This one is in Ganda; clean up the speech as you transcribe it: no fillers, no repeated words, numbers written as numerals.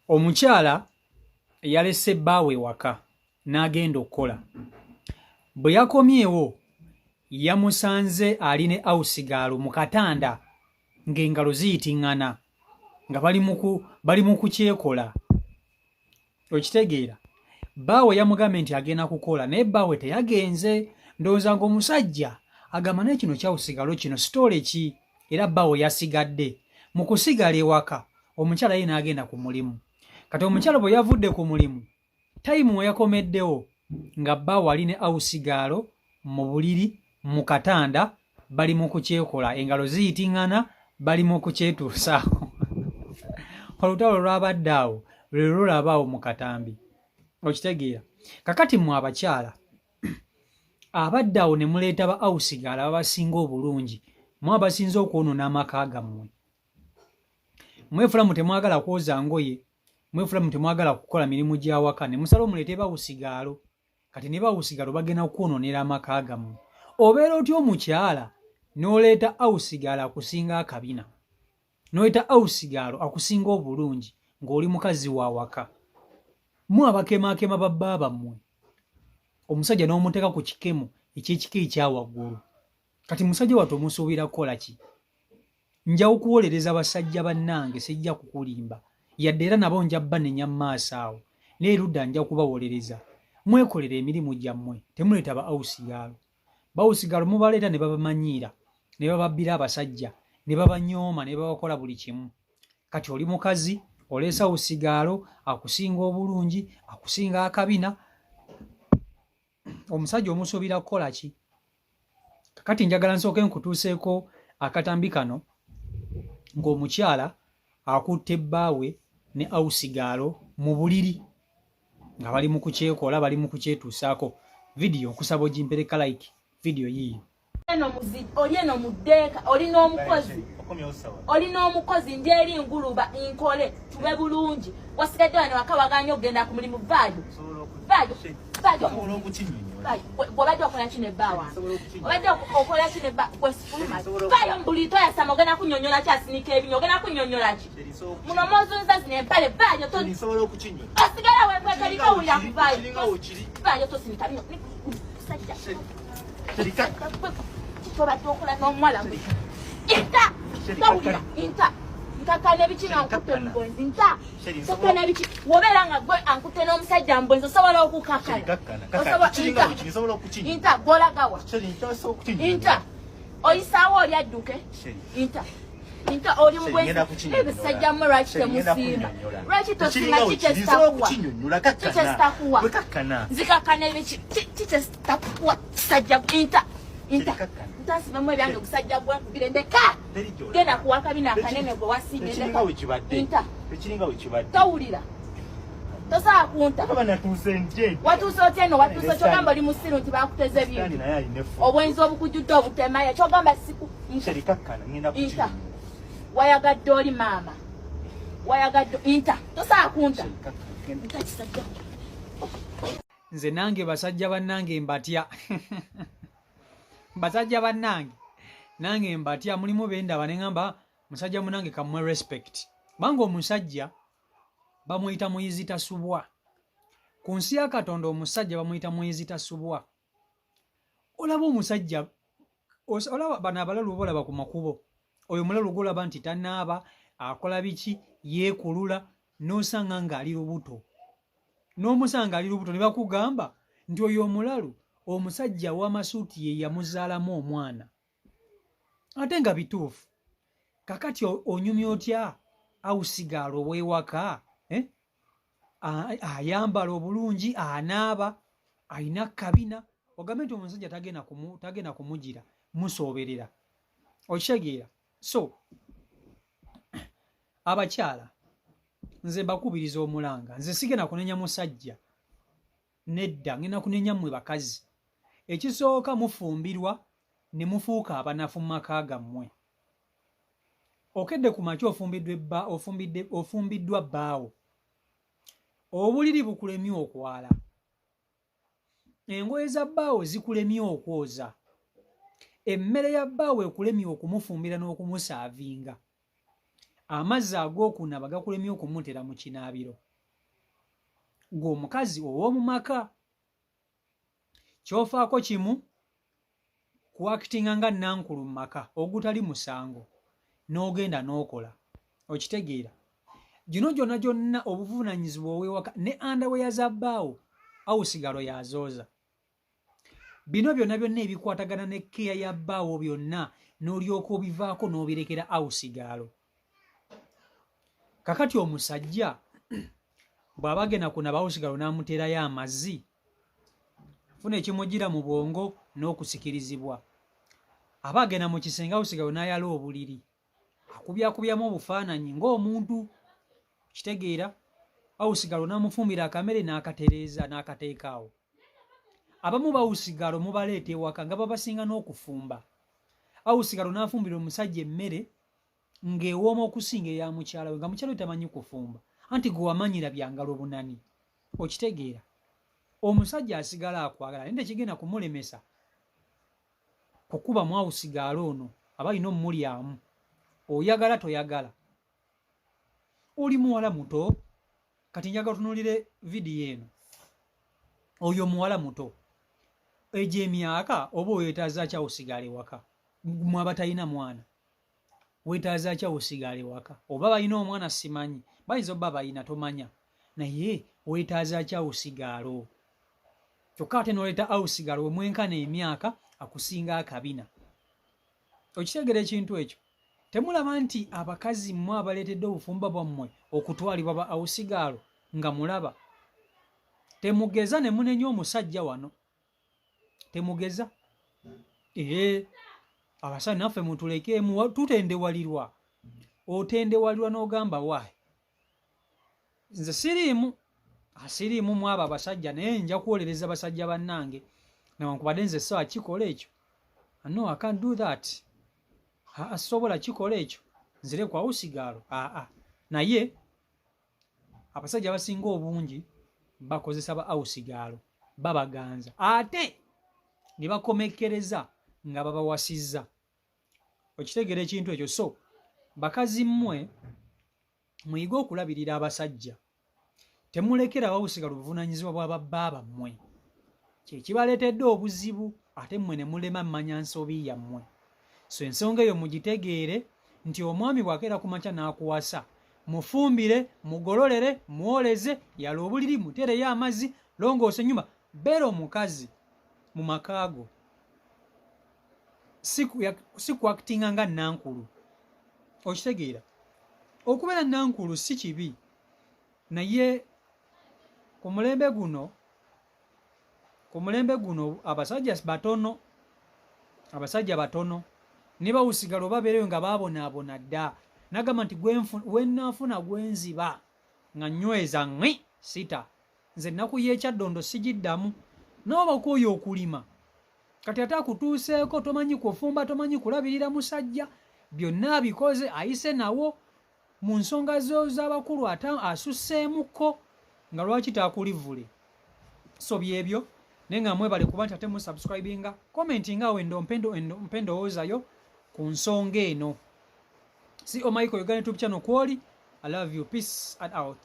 Omukyala yalese bbaawe ewaka n'agenda okukola. Bwe yakomyewo yamusanze ali ne awusigaalo mu katanda ng'engalo ziyiting'ana nga bali mu kukyekola. Okitegeera? Bbaawe yamugambye nti agenda kukola naye bbaawe teyagenze. Ndowooza ng'omusajja agamba naye kino kyawusigalo kino sitoole ki? Era bbaawe yasigadde. Mu kusigala ewaka omukyala ye n'agenda ku mulimu. Kati omukyala bwe yavudde ku mulimu tayimu we yakomeddewo nga bbaawe ali ne awusigaalo mu buliri mu katanda bali mu kukyekola engalo ziyitingana bali mu kukyetuusaako olutalo lwabadde awo lwe lulaba awo mu katambi okitegeera kakati mwe abakyala abadde awo ne muleeta ba awusigaala ababasinga obulungi mwe abasinze okwonoona amaka gammwe mwefulamu temwagala kwoza ngoye mwefulamu temwagala kukola mirimu gy'awaka ne musala omuleete bawusigaalo kati ne bawusigalo bagenda kukwononera amaka gammwe obeera otya omukyala n'oleeta awusigaalo akusinga akabina n'oleeta awusigaalo akusinga obulungi ng'oli mukazi wa waka mu abakemaakema babba bammwe omusajja n'omuteeka ku kikemo eky'ekika ekya waggulu kati musajja wattu omusuubira kukola ki Nja kuwolereza basajja bannange sijja kukulimba yadde era nabo nja banenya mu maaso awo naye erudda nja kubawolereza. Mwekolere emirimu gyammwe temuleeta ba awusigaalo. Bawusigaalo mubaleeta ne babamanyiira ne bababbira abasajja ne babanyooma ne babakola buli kimu. Kati oli mukazi oleese awusigaalo akusinga obulungi akusinga akabina omusajja omusuubira kukola ki? Kakati njagala nsooke nkutuuseeko akatambi kano ng'omukyala akutte bbaawe ne awusigaalo mu buliri nga bali mu kukyekola bali mu kukyetuusaako. Vidiyo nkusaba ogimpereka like vidiyo yiiyo. Eno muzi oli eno muddeeka oli n'omukozi oli n'omukozi ndi eri nguluba nkole tube bulungi wasigadde wano waka waganye okugenda ku mulimu vaayo vaayo vaayo obadde okola ki ne bba wange obadde okola ki ne bba kwesifuluma vaayo mbuli toyasama ogenda kunyonyola ki asinika ebinyo ogenda kunyonyola ki muno mozunza zino empale vaayo osigala wekwekeriko owulira kuvaayo vaayo tosinika bino sajja Kiki obadde okola n'omuwala gwe? Inta! Tawulira, inta! Nkakana ebiki nga nkutte mu bwenzi, nta! Nkakana ebiki? Wobeera nga gwe ankutte n'omusajja mu bwenzi osobola okukakana. Osobola inta. Inta gw'olagawa. Inta. Oyisaawo oli adduke. Inta. Inta oli mu bwenzi. Ebisajja mmwe lwaki temusiima? Lwaki tosiima ki kyesitakuwa? Ki kyesitakuwa? Nzikakkana ebiki? Ki kyesitakuwa? Kisajja inta. Inta. Inta nsibemu ebyange gusajja gwe nkubire ndeka. Genda kuwa akabina akanene gwe wasiimye ndeka. Inta. Towulira. Tosobola kunta. Watuuse otya eno watuuse kyogamba oli musiru nti bakuteze ebintu. Obwenzi obukujjudde obutemaya kyogamba siku Sherikakkana ngenda Inta. Wayagadde oli maama. Wayagadde inta. Tosobola kunta. Inta kisajja. Nze nange basajja bannange mbatya. Basajja bannange nange mbatya mulimu bendaba ne ngamba musajja munange kammwe respect. Kubanga omusajja bamuyita muyizi tasubwa. Ku nsi ya Katonda omusajja bamuyita muyizi tasubwa. Olaba omusajja olaba bano abalalu bolaba ku makubo oyo omulalu gwolaba nti tanaaba akola biki yeekulula n'osanga ng'ali lubuto n'omusanga ali lubuto ne bakugamba nti oyo omulalu omusajja w'amasuuti ye yamuzaalamu omwana ate nga bituufu kakati onyumya otya awusigaala ow'ewaka eh? Ayambala obulungi anaaba alina kabina ogambe nti omusajja tagenda kumugira musooberera okitegeera so abakyala nze mbakubiriza omulanga nze sigenda kunenya musajja nedda ngenda kunenya mmwe bakazi ekisooka mufumbirwa ne mufuuka abanafu mu maka gammwe Okedde ku makya ofumbiddwa bbaawo. Obuliri bukulemye okwala. Engoye za bbaawo zikulemye okwoza. Emmere ya bbaawo ekulemye okumufumbira n'okumusaavinga. Amazzi ag'okunaaba gakulemye okumutera mu kinaabiro. Gwe omukazi ow'omu maka kyofaako kimu kuakitinga nga nankulu mu maka ogutali musango n'ogenda n'okola. Okitegeera? Gino gyonna gyonna obuvunaanyizibwa ow'ewaka ne andaweya za bbaawo awusigalo yazooza. Bino byonna byonna ebikwatagana ne keya ya bbaawo byonna n'olyoka obivaako n'obirekera awusigaalo. Kakati omusajja bw'aba agenda kunaba awusigalo n'amuteerayo amazzi, funa ekimujjira mu bwongo n'okusikirizibwa. Aba agenda mu kisenge awusigalo n'ayala obuliri, akubyakubyamu obufaananyi ng'omuntu, kitegeera, awusigalo n'amufumbira akamere n'akatereeza n'akateeka awo. Abamu bawusigalo mubaleeta ewaka nga babasinga n'okufumba. Awusigalo n'afumbira omusajja emmere ng'ewooma okusinga eya mukyala we, nga mukyala we tamanyi kufumba, anti gwe wamanyira byangalo bunani. Okitegeera? Omusajja asigala akwagala naye tekigenda kumulemesa kukuba mwawusigaalo ono aba alina omulyamu. Oyagala toyagala, oli muwala muto. Kati njagala otunuulire vidiyo eno. Oyo muwala muto, egyo emyaka oba weetaaza ki awusigaala ewaka? Mwe abatalina mwana weetaaza ki awusigaala ewaka? Oba balina omwana simanyi, bayinza obba balina tomanya, naye weetaaza ki awusigaalo? Kyokka ate n'oleeta awusigaalo we mwenkana emyaka akusinga akabina. Okitegeera ekintu ekyo? Temulaba nti abakazi mmwe abaleetedde obufumbo bwammwe okutwalibwa ba awusigaalo nga mulaba? Temugeza ne munenya omusajja wano, temugeza. Ee, abasajja naffe mutulekeemu, tutendewalirwa. Otendewalirwa n'ogamba waayi nze siriimu, asiriimu mu abo abasajja, naye nja kuwolereza basajja bannange newankubadde nze so akikola ekyo. No, I can't do that. Asobola kikola ekyo nzire ku awusigaalo. Aa, naye abasajja abasinga obungi bakozesa ba awusigaalo, babaganza ate ne bakomekkereza nga babawasizza. Okitegeera ekintu ekyo? So bakazi mmwe muyige okulabirira abasajja, temulekera bawusigala obuvunaanyizibwa bwa babba bammwe. Kyekibaleetedde obuzibu ate mmwe ne mulema mmanya nsobi yammwe. So ensonga eyo mugitegeere nti omwami bw'akeera ku makya n'akuwasa, mufumbire, mugololere, mwoleze, yala obuliri, muteereyo amazzi, longoosa ennyumba, beera omukazi mu maka go, si kuakitinga nga nankulu. Okitegeera? Okubeera nankulu si kibi, naye ku mulembe guno, ku mulembe guno abasajja batono, abasajja batono ne bawusigala oba beereyo nga baabonaabona dda. Nagamba nti wennaafuna gwenziba nga nyweza ŋŋi sita, nze ennaku y'ekyaddondo sigiddamu. N'oba okwoyo okulima kati ate akutuuseeko, tomanyi kufumba, tomanyi kulabirira musajja, byonna abikoze ayise nawo mu nsonga z'abakulu, ate asusseemukko nga lwaki taakulivule. So byebyo, naye nga mwebale kuba nti ate musubscribinga, commentinga awo mpe endowoozayo ku nsonga eno. Si Michael Uganda YouTube channel kwoli. I love you, peace and out.